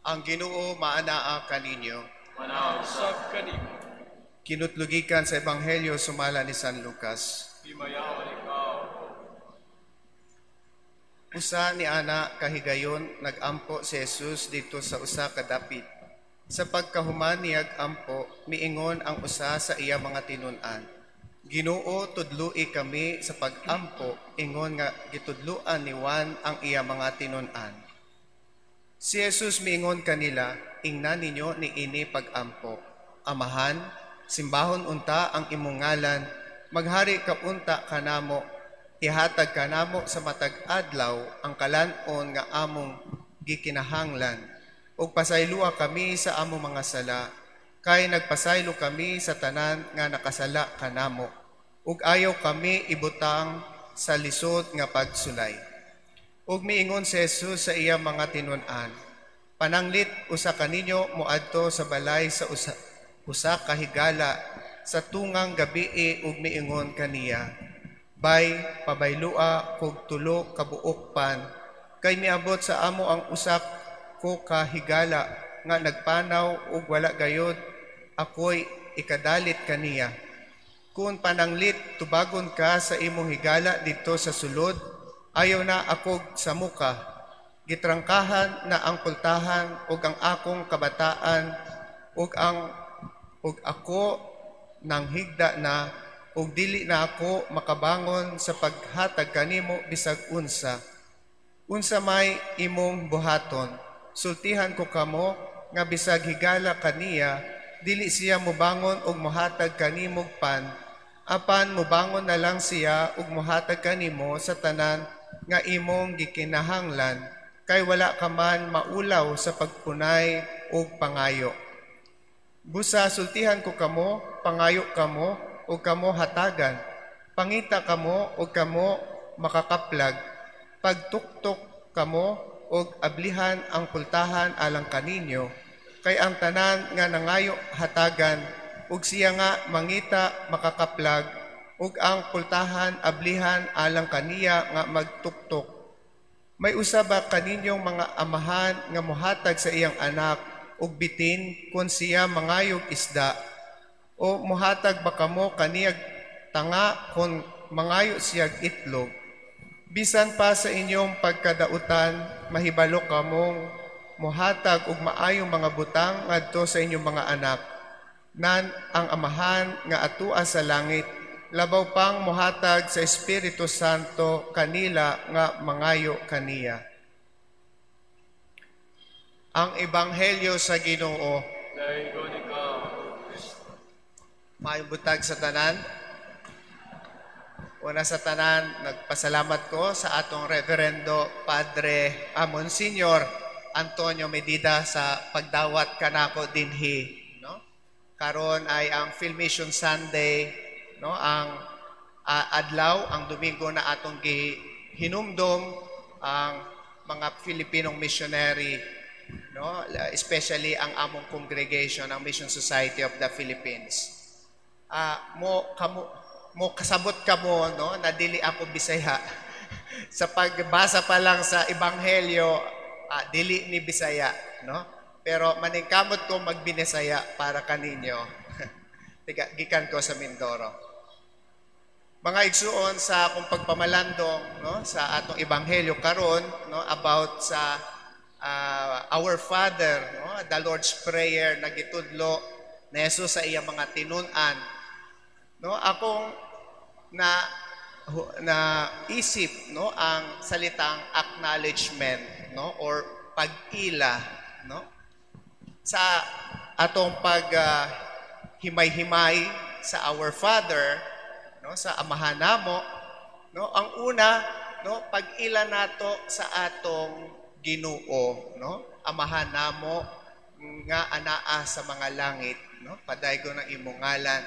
Ang Ginoo maanaa kaninyo. Manaa usab kanimo. Kinutlo gikan sa Ebanghelyo sumala ni San Lucas. Himayaon ikaw. Usa ni ana kahigayon, nagampo si Jesus didto sa usa ka dapit. Sa pagkahuman niyag ampo, miingon ang usa sa iya mga tinun-an, "Ginoo, tudloi kami sa pag-ampo, ingon nga gitudloan ni Juan ang iya mga tinun-an." Si Jesus miingon kanila, "Ingna ninyo ni ini pag-ampo: Amahan, simbahon unta ang imong ngalan, maghari ka unta kanamo, ihatag kanamo sa matag adlaw ang kalan-on nga among gikinahanglan, ug pasaylua kami sa among mga sala, kay nagpasaylo kami sa tanan nga nakasala kanamo, ug ayaw kami ibutang sa lisod nga pagsulay." Ug miingon si Jesus sa iya mga tinun-an, "Pananglit usa kaninyo moadto sa balay sa usa ka higala sa tungang gabii ug miingon kaniya, 'Bay, pabaylua kog tulo ka buok pan, kay miabot sa amo ang usa ko ka higala nga nagpanaw ug wala gayod ako'y ikadalit kaniya.' Kung pananglit tubagon ka sa imong higala didto sa sulod, 'Ayaw na akog samuka. Gitrangkahan na ang pultahan ug ang akong kabataan ug ako nang higda na ug dili na ako makabangon sa paghatag kanimo bisag unsa.' Unsa may imong buhaton? Sultihan ko kamo nga bisag higala kaniya, dili siya mobangon og mohatag kanimog pan, apan mobangon na lang siya ug mohatag kanimo sa tanan nga imong gikinahanglan, kay wala ka man maulaw sa pagpunay og pangayo. Busa sultihan ko kamo, pangayo kamo ug kamo hatagan. Pangita kamo ug kamo makakaplag. Pagtuktok kamo ug ablihan ang pultahan alang kaninyo, kay ang tanan nga nangayo hatagan, ug siya nga mangita makakaplag, ug ang pultahan ablihan alang kaniya nga magtuktok. May usa ba kaninyong mga amahan nga mohatag sa iyang anak og bitin kung siya mangayog isda? O mohatag ba kamo kaniyag tanga kung mangayo siyag itlog? Bisan pa sa inyong pagkadautan, mahibalo kamong mohatag og maayong mga butang ngadto sa inyong mga anak. Nan ang Amahan nga atua sa langit, labaw pang mohatag sa Espiritu Santo kanila nga mangayo kaniya. Ang Ebanghelyo sa Ginoo. Daygon ikaw, Kristo. Maayong buntag sa tanan. Una sa tanan, nagpasalamat ko sa atong Reverendo Padre Monsignor Antonio Medida sa pagdawat kanako dinhi, no? Karon ay ang Phil Mission Sunday, no? Ang adlaw, ang Domingo na atong gihinumdom ang mga Filipinong missionary, no? Especially ang among congregation, ang Mission Society of the Philippines. Mo kamo mo kasabot kamo, no, na dili ako Bisaya. Sa pagbasa pa lang sa Ebanghelyo, dili ni Bisaya, no? Pero maningkamot ko magbinisaya para kaninyo. Tiga, gikan ko sa Mindoro. Mga igsuon, sa akong pagpamalandong, no, sa atong ebanghelyo karon, no, about sa Our Father, no, the Lord's Prayer na gitudlo ni Jesus sa iyang mga tinun-an. No, akong na na isip, no, ang salitang acknowledgement, no, or pag-ila, no, sa atong pag himay-himay sa Our Father, no, sa Amahan namo, no, ang una, no, pag-ila nato sa atong Ginoo, no, Amahan namo nga anaa sa mga langit, no, padaygon ang imong ngalan.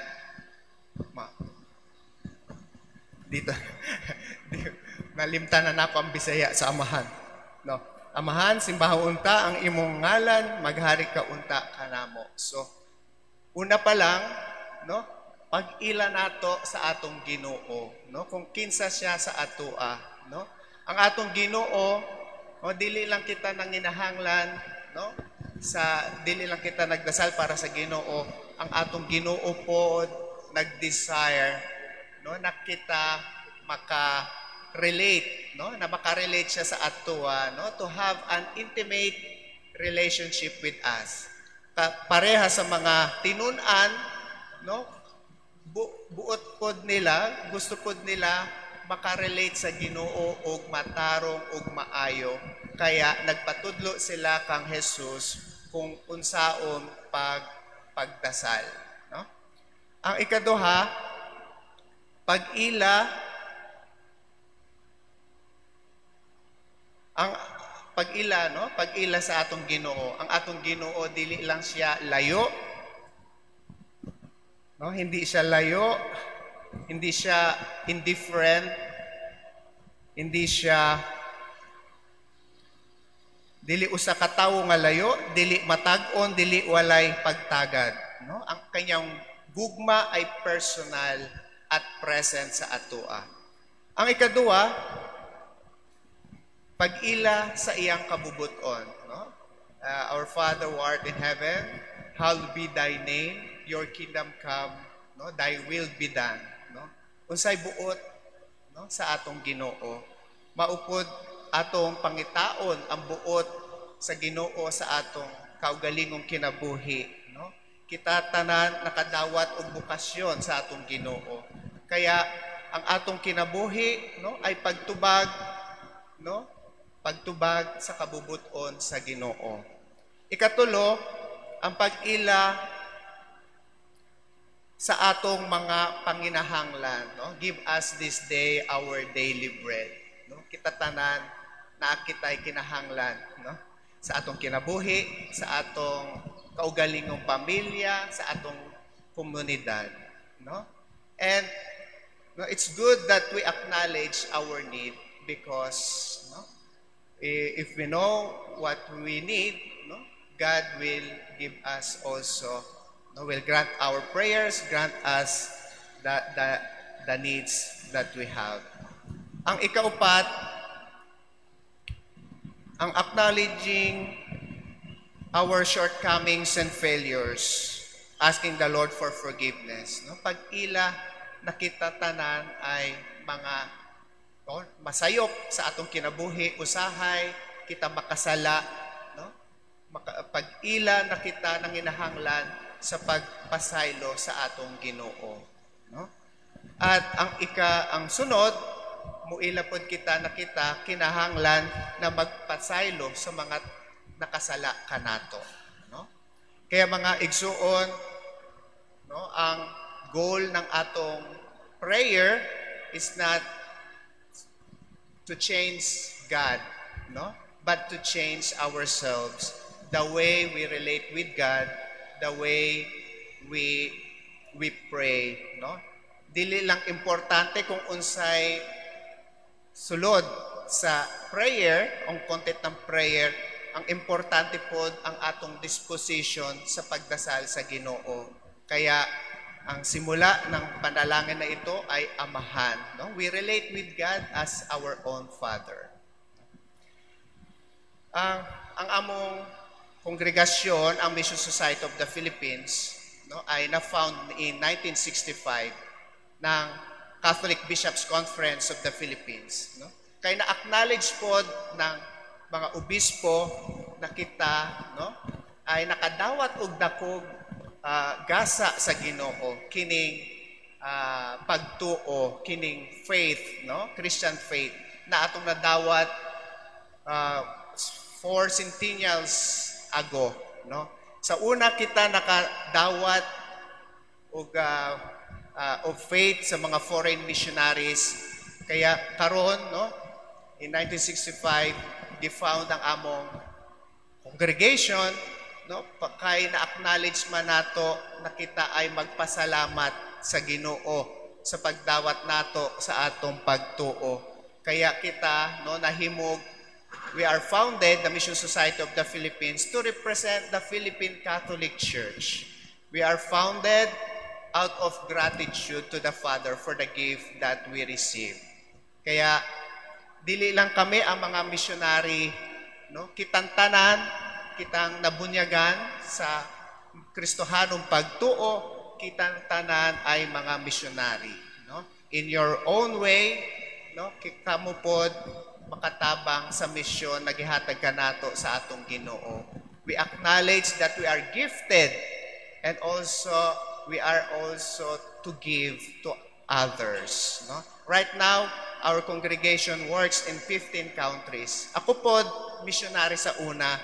Ma dito nalimtan na nako ang Bisaya sa Amahan, no? Amahan, simbahon unta ang imong ngalan, maghari ka unta kanamo. So una pa lang, no, pag-ila nato sa atong Ginoo, no, kung kinsa siya sa atoa, no? Ang atong Ginoo, no, dili lang kita nanginahanglan, no? Sa dili lang kita nagdasal para sa Ginoo, ang atong Ginoo pod nag-desire, no, na kita maka-relate, no, na maka-relate siya sa atoa, no, to have an intimate relationship with us. Pareha sa mga tinun-an, no, buot pod nila, gusto pod nila makarelate sa Ginoo og matarong og maayo. Kaya nagpatudlo sila kang Jesus kung unsaon pagdasal, no? Ang ikaduha, pag-ila ang pag-ila, no? Pag-ila sa atong Ginoo. Ang atong Ginoo, dili lang siya layo. No, hindi siya layo, hindi siya indifferent, hindi siya dili usa ka tawo nga layo, dili matag-on, dili walay pagtagad, no? Ang kanyang gugma ay personal at present sa atoa. Ang ikaduha, pag-ila sa iyang kabubuton, no? Our Father who art in heaven, hallowed be thy name, your kingdom come, no? Thy will be done, no? Unsay buot, no, sa atong Ginoo? Maupod atong pangitaon ang buot sa Ginoo sa atong kaugalingong kinabuhi, no? Kita tanan nakadawat og bokasyon sa atong Ginoo. Kaya ang atong kinabuhi, no, ay pagtubag, no, pagtubag sa kabubuton sa Ginoo. Ikatulo, ang pag-ila sa atong mga panginahanglan, no? Give us this day our daily bread, no? Kita tanan naa kitay kinahanglan, no? Sa atong kinabuhi, sa atong kaugalingong pamilya, sa atong komunidad, no? And no, it's good that we acknowledge our need because, no, if we know what we need, no, God will give us also, no, will grant our prayers, grant us the needs that we have. Ang ikaupat, ang acknowledging our shortcomings and failures, asking the Lord for forgiveness. No? Pag-ila na kita tanan ay mga, no, masayop sa atong kinabuhi, usahay kita makasala, no? Pag-ila na kita nanginahanglan sa pagpasaylo sa atong Ginoo, no? At ang sunod, muila pod kita na kita kinahanglan na magpasaylo sa mga nakasala kanato, no? Kaya mga igsuon, no, ang goal ng atong prayer is not to change God, no, but to change ourselves, the way we relate with God, the way we pray, no? Dili lang importante kung unsay sulod sa prayer, ang content ng prayer, ang importante po ang atong disposition sa pagdasal sa Ginoo. Kaya ang simula ng panalangin na ito ay Amahan, no? We relate with God as our own Father. Ang among kongregasyon, ang Mission Society of the Philippines, no, ay na-found in 1965 ng Catholic Bishops Conference of the Philippines, no? Kaya na-acknowledge po ng mga obispo na kita, no, ay nakadawat og dakog gasa sa Ginoo kining pagtuo, kining faith, no, Christian faith na atong nadawat four centennials ago, no? Sa una kita nakadawat og of faith sa mga foreign missionaries. Kaya karon, no, in 1965 gifound ang among congregation, no, kay na-acknowledge man nato na kita ay magpasalamat sa Ginoo sa pagdawat nato sa atong pagtuo. Kaya kita, no, nahimog, we are founded, the Mission Society of the Philippines, to represent the Philippine Catholic Church. We are founded out of gratitude to the Father for the gift that we receive. Kaya dili lang kami ang mga missionary, no? Kitang tanan kitang nabunyagan sa Kristohanong pagtuo, kitang tanan ay mga missionary, no? In your own way, no, kamo pod makatabang sa misyon na gihatag kanato sa atong Ginoo. We acknowledge that we are gifted and also we are also to give to others, no? Right now, our congregation works in 15 countries. Ako pod, missionary sa una.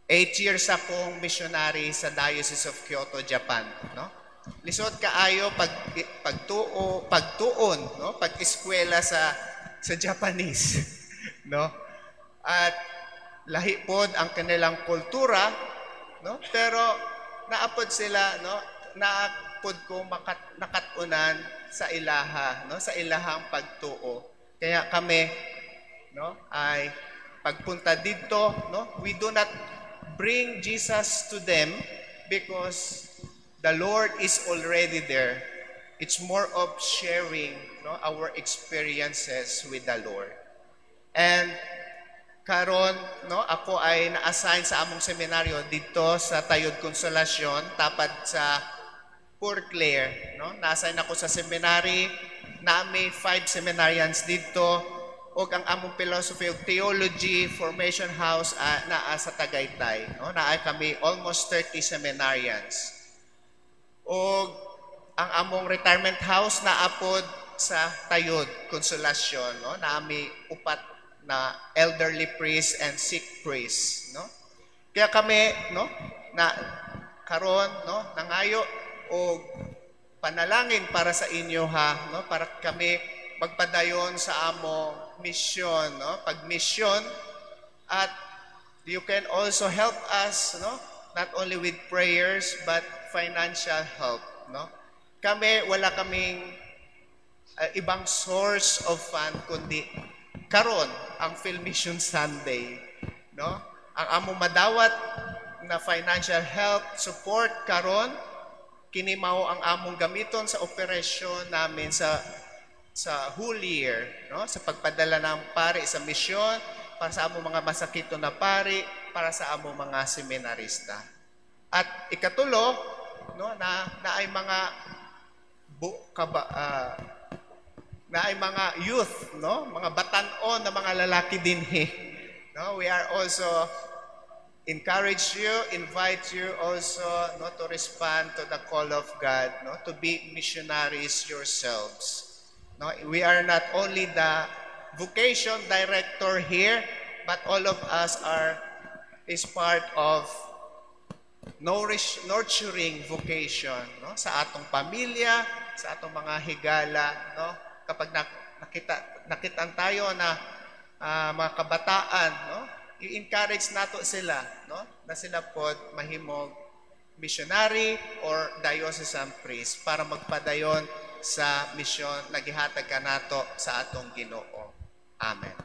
8 years akong missionary sa Diocese of Kyoto, Japan, no? Lisod kaayo pag pagtuo, pagtuon, no? Pag-eskwela sa Japanese, no? At lahi pod ang kanilang kultura, no? Pero naapod sila, no? Naapod ko nakat-unan sa ilaha, no? Sa ilahang pagtuo. Kaya kami, no, ay pagpunta dito, no? We do not bring Jesus to them because the Lord is already there. It's more of sharing, no, our experiences with the Lord. And karon, no, ako ay na-assign sa among seminaryo dito sa Tayod Consolacion, tapad sa Poor Clare, no? Na-assign ako sa seminary, nami five seminarians dito ug ang among Philosophy of Theology Formation House naa sa Tagaytay, no? Naa kami almost 30 seminarians. Ug ang among retirement house naapod sa Tayod Consolacion, no? Naami upat na elderly priest and sick priest, no? Kaya kami, no, na karon, no, nangayo og panalangin para sa inyo ha, no, para kami magpadayon sa among mission, no, pag-mission, at you can also help us, no, not only with prayers but financial help, no? Kami, wala kaming ibang source of fund kundi karon ang Phil Mission Sunday, no? Ang among madawat na financial help support karon, kini mao ang among gamiton sa operasyon namin sa whole year, no? Sa pagpadala ng pari sa misyon, para sa among mga masakito na pari, para sa among mga seminarista. At ikatulo, no, na ay mga bu, kaba, na ay mga youth, no? Mga batan-on na mga lalaki dinhi. No, we are also encourage you, invite you also, no, to respond to the call of God, no, to be missionaries yourselves. No, we are not only the vocation director here, but all of us are is part of nurturing vocation, no, sa atong pamilya, sa atong mga higala, no? Kapag nakita nakitaan tayo na mga kabataan, no, i-encourage nato sila, no, na sila pod mahimog missionary or diocesan priest para magpadayon sa misyon na gihatag kanato sa atong Ginoo. Amen.